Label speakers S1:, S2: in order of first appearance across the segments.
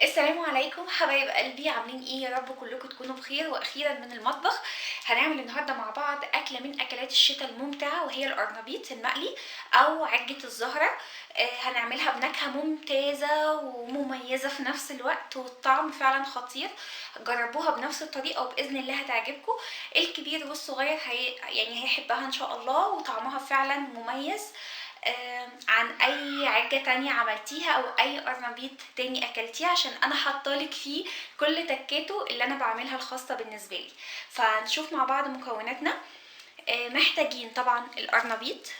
S1: السلام عليكم حبايب قلبي، عاملين ايه؟ يا رب كلكم تكونوا بخير. واخيرا من المطبخ هنعمل النهارده مع بعض اكله من اكلات الشتاء الممتعة، وهي القرنبيط المقلي او عجة الزهرة. هنعملها بنكهه ممتازة ومميزة في نفس الوقت، والطعم فعلا خطير. جربوها بنفس الطريقة وباذن الله هتعجبكم. الكبير والصغير يعني هيحبها ان شاء الله، وطعمها فعلا مميز عن اي عجة تانية عملتيها او اي قرنبيط تاني اكلتيه، عشان انا حاطالك فيه كل تكاته اللي انا بعملها الخاصة بالنسبة لي. فنشوف مع بعض مكوناتنا. محتاجين طبعا القرنبيط،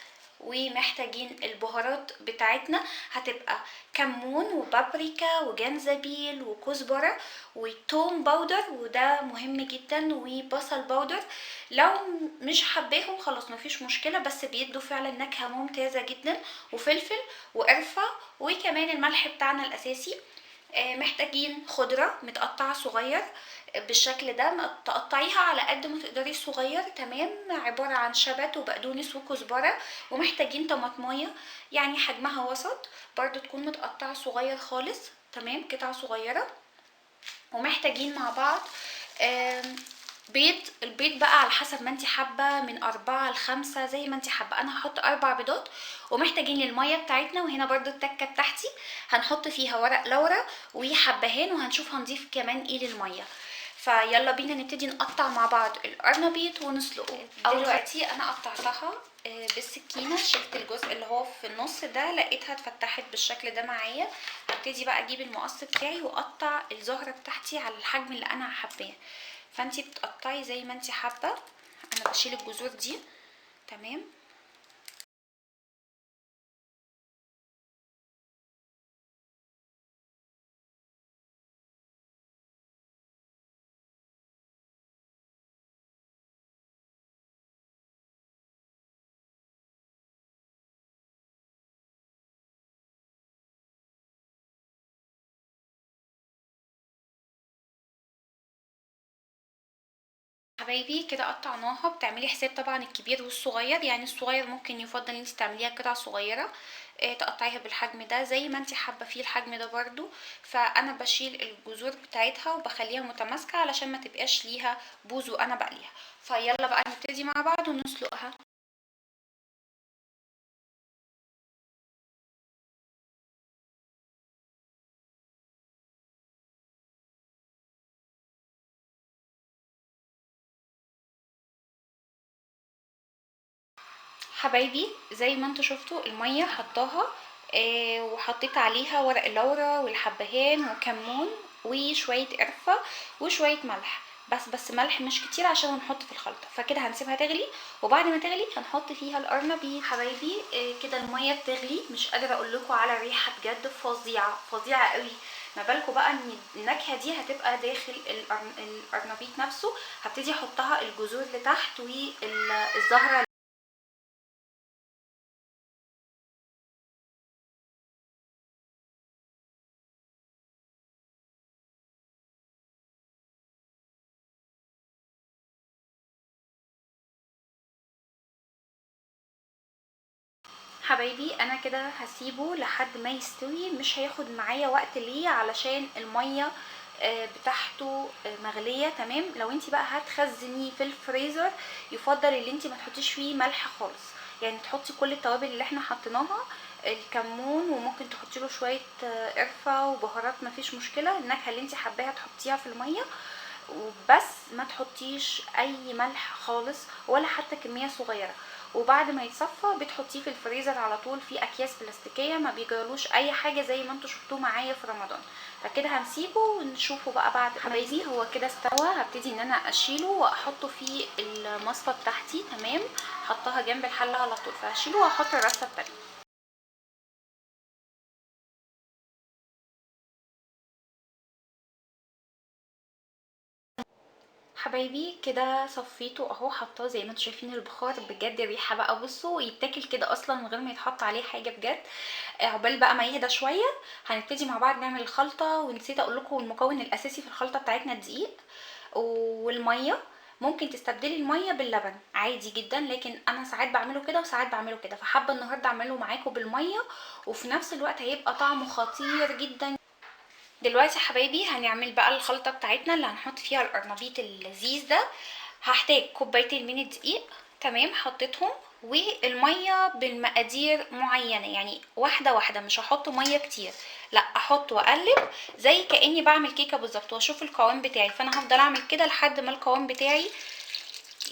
S1: ومحتاجين البهارات بتاعتنا، هتبقى كمون وبابريكا وجنزبيل وكزبرة وتوم powder، وده مهم جدا، وبصل powder. لو مش حباهم خلاص مفيش مشكلة، بس بيدوا فعلا نكهة ممتازة جدا، وفلفل وقرفة، وكمان الملح بتاعنا الأساسي. محتاجين خضرة متقطعة صغير بالشكل ده، تقطعيها على قد ما تقدري صغير، تمام، عبارة عن شبت وبقدونس وكزبرة. ومحتاجين طماطماية يعني حجمها وسط، برضو تكون متقطعة صغير خالص، تمام، قطع صغيرة. ومحتاجين مع بعض بيض. البيض بقى على حسب ما انت حابة، من 4 ل5 زي ما انت حابة. انا هحط 4 بيضات. ومحتاجين للمية بتاعتنا، وهنا برضو التكة بتاعتي هنحط فيها ورق لورا وحبهان، وهنشوف هنضيف كمان ايه للمية. فيلا بينا نبتدي نقطع مع بعض القرنبيط ونسلقه. دلوقتي انا قطعتها بالسكينة، شلت الجزء اللي هو في النص ده، لقيتها اتفتحت بالشكل ده معايا. هبتدي بقى اجيب المقص بتاعي واقطع الزهرة بتاعتي على الحجم اللي انا حباه. فانتي بتقطعي زي ما انتي حابة. انا بشيل الجذور دي، تمام. حبايبي كده قطعناها. بتعملي حساب طبعا الكبير والصغير، يعني الصغير ممكن يفضل ان انت تعمليها قطع صغيرة، تقطعيها بالحجم ده زي ما انت حابة فيه الحجم ده برضو. فانا بشيل الجذور بتاعتها وبخليها متماسكة علشان ما تبقاش ليها بوز وانا بقليها. فيلا بقى نبتدي مع بعض ونسلقها. حبايبي زي ما انتوا شفتوا المية حطاها، وحطيت عليها ورق اللورا والحبهان وكمون وشوية قرفة وشوية ملح، بس ملح مش كتير عشان هنحط في الخلطة. فكده هنسيبها تغلي، وبعد ما تغلي هنحط فيها القرنبيط. حبايبي كده المية بتغلي، مش قادرة اقول لكم على الريحة، بجد فظيعة فظيعة قوي. ما بالكم بقى ان النكهة دي هتبقى داخل القرنبيط نفسه. هبتدي احطها الجذور لتحت والزهرة. حبايبي انا كده هسيبه لحد ما يستوي، مش هياخد معايا وقت. ليه؟ علشان المية بتاعته مغليه، تمام. لو انتي بقى هتخزنيه في الفريزر يفضل ان انتي ما تحطيش فيه ملح خالص، يعني تحطي كل التوابل اللي احنا حطيناها، الكمون، وممكن تحطي له شوية قرفه وبهارات، مفيش مشكلة، النكهة اللي انتي حباها تحطيها في المية، وبس ما تحطيش اي ملح خالص ولا حتى كمية صغيرة. وبعد ما يتصفى بتحطيه في الفريزر على طول في اكياس بلاستيكيه، ما بيجرالوش اي حاجة زي ما انتوا شفتوه معايا في رمضان. فكده هنسيبه ونشوفه بقى بعد. حبايبي هو كده استوى، هبتدي ان انا اشيله واحطه في المصفى بتاعتي، تمام. حطها جنب الحلة على طول، فهشيله واحط الرصه التانية. حبايبي كده صفيته اهو، حطاه زي ما انتم شايفين البخار، بجد الريحة بقى بصوا يتاكل كده اصلا من غير ما يتحط عليه حاجة بجد. عقبال بقى ما يهدى شوية هنبتدي مع بعض نعمل الخلطة. ونسيت اقول لكم المكون الاساسي في الخلطة بتاعتنا الدقيق والمية. ممكن تستبدلي المية باللبن عادي جدا، لكن انا ساعات بعمله كده وساعات بعمله كده، فحابه النهارده اعمله معاكم بالمية، وفي نفس الوقت هيبقى طعمه خطير جدا. دلوقتي حبايبي هنعمل بقى الخلطة بتاعتنا اللي هنحط فيها القرنبيط اللذيذ ده. هحتاج كوبايتين من الدقيق، تمام، حطيتهم، والمية بالمقادير معينة، يعني واحدة واحدة، مش هحط مية كتير، لا احط واقلب زي كاني بعمل كيكة بالظبط، واشوف القوام بتاعي. فانا هفضل اعمل كده لحد ما القوام بتاعي،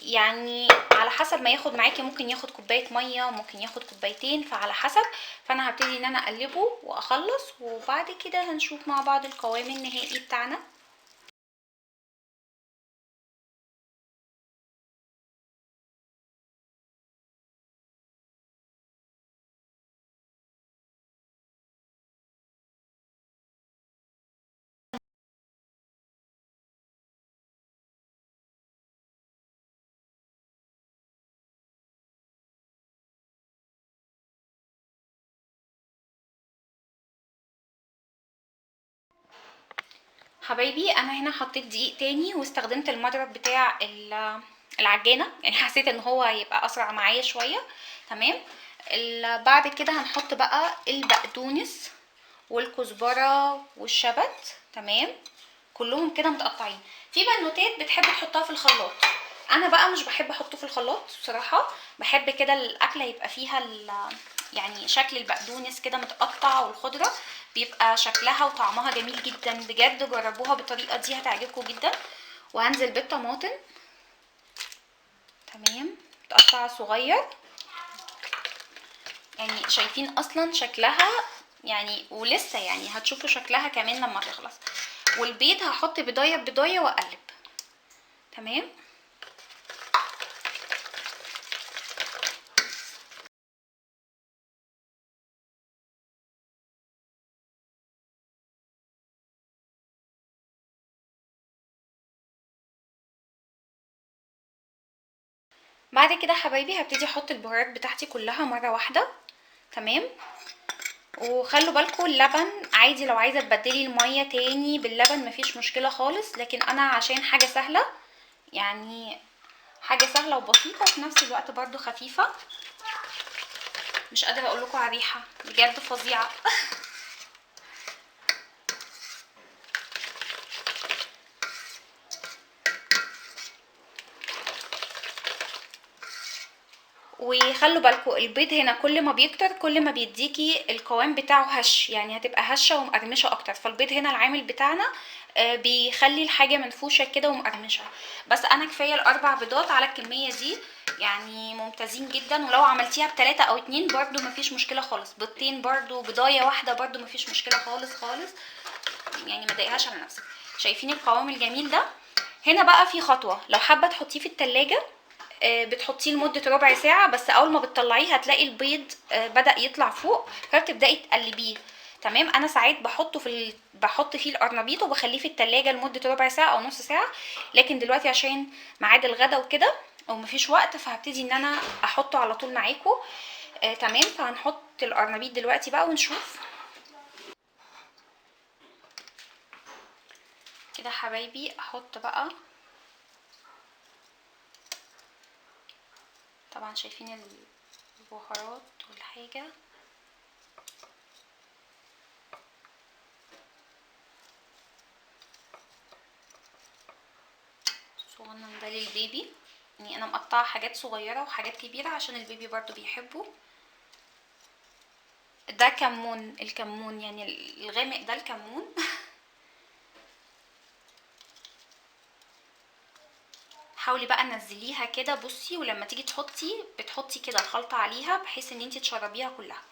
S1: يعني على حسب ما ياخد معاكي، ممكن ياخد كوباية مية، ممكن ياخد كوبايتين، فعلى حسب. فانا هبتدي ان انا اقلبه واخلص، وبعد كده هنشوف مع بعض القوام النهائي بتاعنا. حبايبي انا هنا حطيت دقيق تاني، واستخدمت المضرب بتاع العجانه، يعني حسيت ان هو هيبقى اسرع معايا شوية، تمام. بعد كده هنحط بقى البقدونس والكزبره والشبت، تمام، كلهم كده متقطعين. في بنوتات بتحب تحطها في الخلاط، انا بقى مش بحب احطه في الخلاط بصراحة، بحب كده الاكلة يبقى فيها يعني شكل البقدونس كده متقطع، والخضره بيبقى شكلها وطعمها جميل جدا بجد. جربوها بالطريقة دي هتعجبكم جدا. وهنزل بالطماطم، تمام، متقطعه صغير، يعني شايفين اصلا شكلها، يعني ولسه يعني هتشوفوا شكلها كمان لما تخلص. والبيض هحط بيضايه ببيضايه واقلب، تمام. بعد كده حبايبي هبتدي احط البهارات بتاعتي كلها مرة واحدة، تمام. وخلوا بالكم اللبن عادي، لو عايزه تبدلي المية تاني باللبن مفيش مشكلة خالص، لكن انا عشان حاجة سهلة، يعني حاجة سهلة وبسيطة وفي نفس الوقت برضو خفيفة. مش قادرة اقول لكم على الريحة بجد فظيعة. وخلوا بالكم البيض هنا كل ما بيكتر كل ما بيديكي القوام بتاعه هش، يعني هتبقى هشه ومقرمشه اكتر. فالبيض هنا العامل بتاعنا بيخلي الحاجة منفوشه كده ومقرمشه. بس انا كفاية الاربع بيضات على الكمية دي، يعني ممتازين جدا. ولو عملتيها ب3 او 2 برضو مفيش مشكلة خالص، بيضتين برضو، بضايه واحدة برضو مفيش مشكلة خالص خالص، يعني ما تضايقهاش على نفسك. شايفين القوام الجميل ده؟ هنا بقى في خطوة، لو حابة تحطيه في التلاجة بتحطيه لمدة ربع ساعة، بس أول ما بتطلعيه هتلاقي البيض بدأ يطلع فوق، فبتبدأي تقلبيه، تمام. أنا ساعات بحط فيه القرنبيط وبخليه في التلاجة لمدة ربع ساعة أو نص ساعة، لكن دلوقتي عشان ميعاد الغدا وكده أو مفيش وقت، فهبتدي إن أنا أحطه على طول معاكم، تمام. فهنحط القرنبيط دلوقتي بقى ونشوف كده حبايبي. أحط بقى، طبعا شايفين البهارات والحاجة، صغنن ده للبيبي، يعني انا مقطعة حاجات صغيرة وحاجات كبيرة عشان البيبي برضو بيحبه. ده كمون، الكمون يعني الغامق ده الكمون. حاولي بقى نزليها كده بصي، ولما تيجي تحطي بتحطي كده الخلطة عليها بحيث ان انتي تشربيها كلها،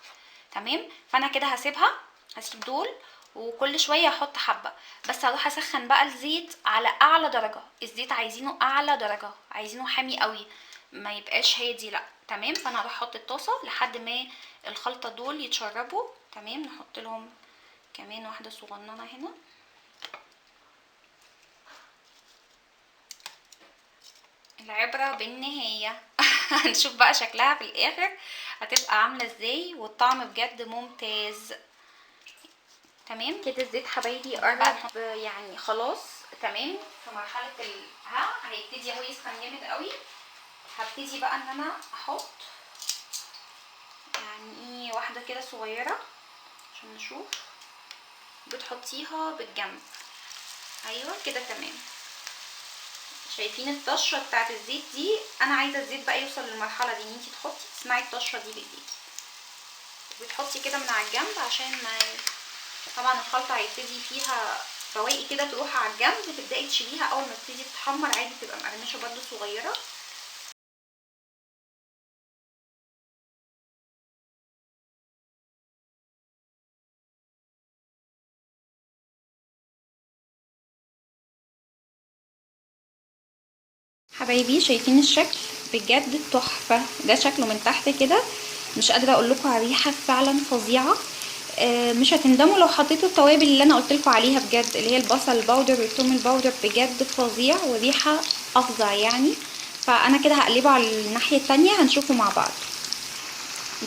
S1: تمام. فانا كده هسيبها، هسيب دول وكل شوية هحط حبه، بس هروح اسخن بقى الزيت على اعلى درجه. الزيت عايزينه اعلى درجه، عايزينه حامي قوي، ما يبقاش هادي لا، تمام. فانا هروح احط الطاسه لحد ما الخلطة دول يتشربوا، تمام. نحط لهم كمان واحدة صغننه هنا، العبرة بالنهاية. هنشوف بقى شكلها في الاخر هتبقى عاملة ازاي، والطعم بجد ممتاز، تمام كده. الزيت حبايبي قرب يعني خلاص، تمام، في مرحلة هيبتدي اهو يسخن جامد قوي. هبتدي بقى ان انا احط يعني ايه واحدة كده صغيرة عشان نشوف. بتحطيها بالجنب. ايوه كده تمام. شايفين الطشه بتاعت الزيت دي؟ انا عايزه الزيت بقى يوصل للمرحلة دي، ان انتي تحطي تسمعي الطشه دي بايديكي، بتحطي كده من على الجنب عشان ما طبعا الخلطة هيبتدي فيها بواقي كده تروح على الجنب، تبداي تشيليها اول ما تبتدي تتحمر عادي، تبقى مقرمشه برده صغيرة. حبايبي شايفين الشكل؟ بجد تحفة. ده شكله من تحت كده، مش قادرة اقول لكم على الريحة، فعلا فظيعة. مش هتندموا لو حطيتوا التوابل اللي انا قلت لكم عليها بجد، اللي هي البصل ال powder والثوم ال powder، بجد فظيع وريحه افظع يعني. فانا كده هقلبه على الناحية التانية، هنشوفه مع بعض.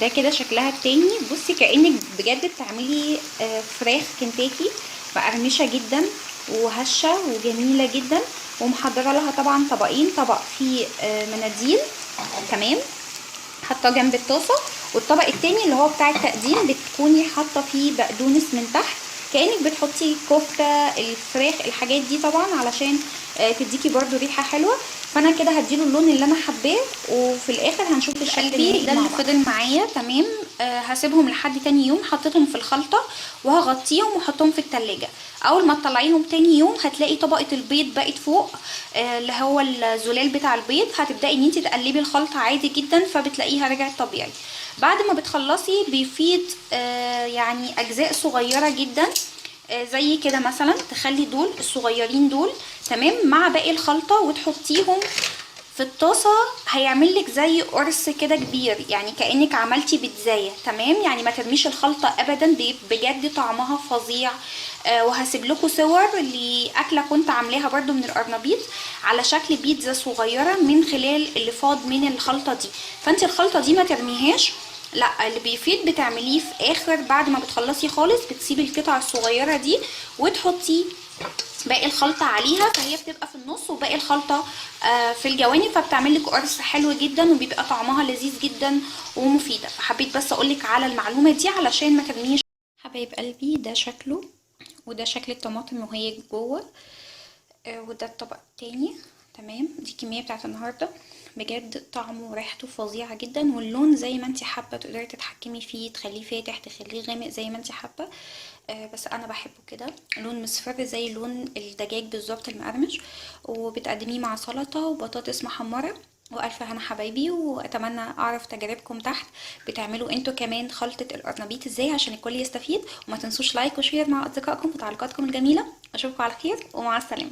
S1: ده كده شكلها التاني. بصي كانك بجد بتعملي فراخ كنتاكي، مقرمشه جدا وهشه وجميلة جدا. ومحضره لها طبعا طبقين، طبق فيه مناديل تمام حاطاه جنب الطاسه، والطبق التاني اللي هو بتاع التقديم بتكوني حاطه فيه بقدونس من تحت، كانك بتحطي كفته الفراخ الحاجات دي طبعا علشان تديكي برده ريحه حلوة. فانا كده هديله اللون اللي انا حباه، وفي الاخر هنشوف الشكل ده اللي فضل معايا تمام. هسيبهم لحد تاني يوم، حطيتهم في الخلطة وهغطيهم واحطهم في التلاجة. اول ما تطلعيهم تاني يوم هتلاقي طبقه البيض بقت فوق، اللي هو الزلال بتاع البيض. هتبداي ان انت تقلبي الخلطة عادي جدا، فبتلاقيها رجعت طبيعي. بعد ما بتخلصي بيفيض يعني اجزاء صغيرة جدا، زي كده مثلا، تخلي دول الصغيرين دول تمام مع باقي الخلطة وتحطيهم في الطاسه. هيعمل لك زي قرص كده كبير، يعني كانك عملتي بيتزايه تمام. يعني ما ترميش الخلطة ابدا، بجد طعمها فظيع. وهسيب لكم صور لاكله كنت عاملاها برده من القرنبيط على شكل بيتزا صغيرة من خلال اللي فاض من الخلطة دي. فانت الخلطة دي ما ترميهاش، لا اللي بيفيد بتعمليه في اخر بعد ما بتخلصي خالص، بتسيبي القطع الصغيرة دي وتحطي باقي الخلطة عليها، فهي بتبقى في النص وباقي الخلطة في الجوانب، فبتعمل لك قرص حلو جدا وبيبقى طعمها لذيذ جدا ومفيدة. فحبيت بس اقولك على المعلومة دي علشان ما ترميش. حبايب قلبي ده شكله، وده شكل الطماطم وهي جوه، وده الطبق التاني تمام. دي الكمية بتاعت النهارده، بجد طعمه وريحته فظيعة جدا، واللون زي ما انت حابة تقدري تتحكمي فيه، تخليه فاتح تخليه غامق زي ما انت حابة. بس انا بحبه كده لون مصفر زي لون الدجاج بالظبط المقرمش. وبتقدميه مع سلطة وبطاطس محمرة. والف هنا حبايبي، واتمنى اعرف تجاربكم تحت، بتعملوا انتوا كمان خلطه القرنبيط ازاي عشان الكل يستفيد. وما تنسوش like و share مع اصدقائكم وتعليقاتكم الجميلة. اشوفكم على خير ومع السلامة.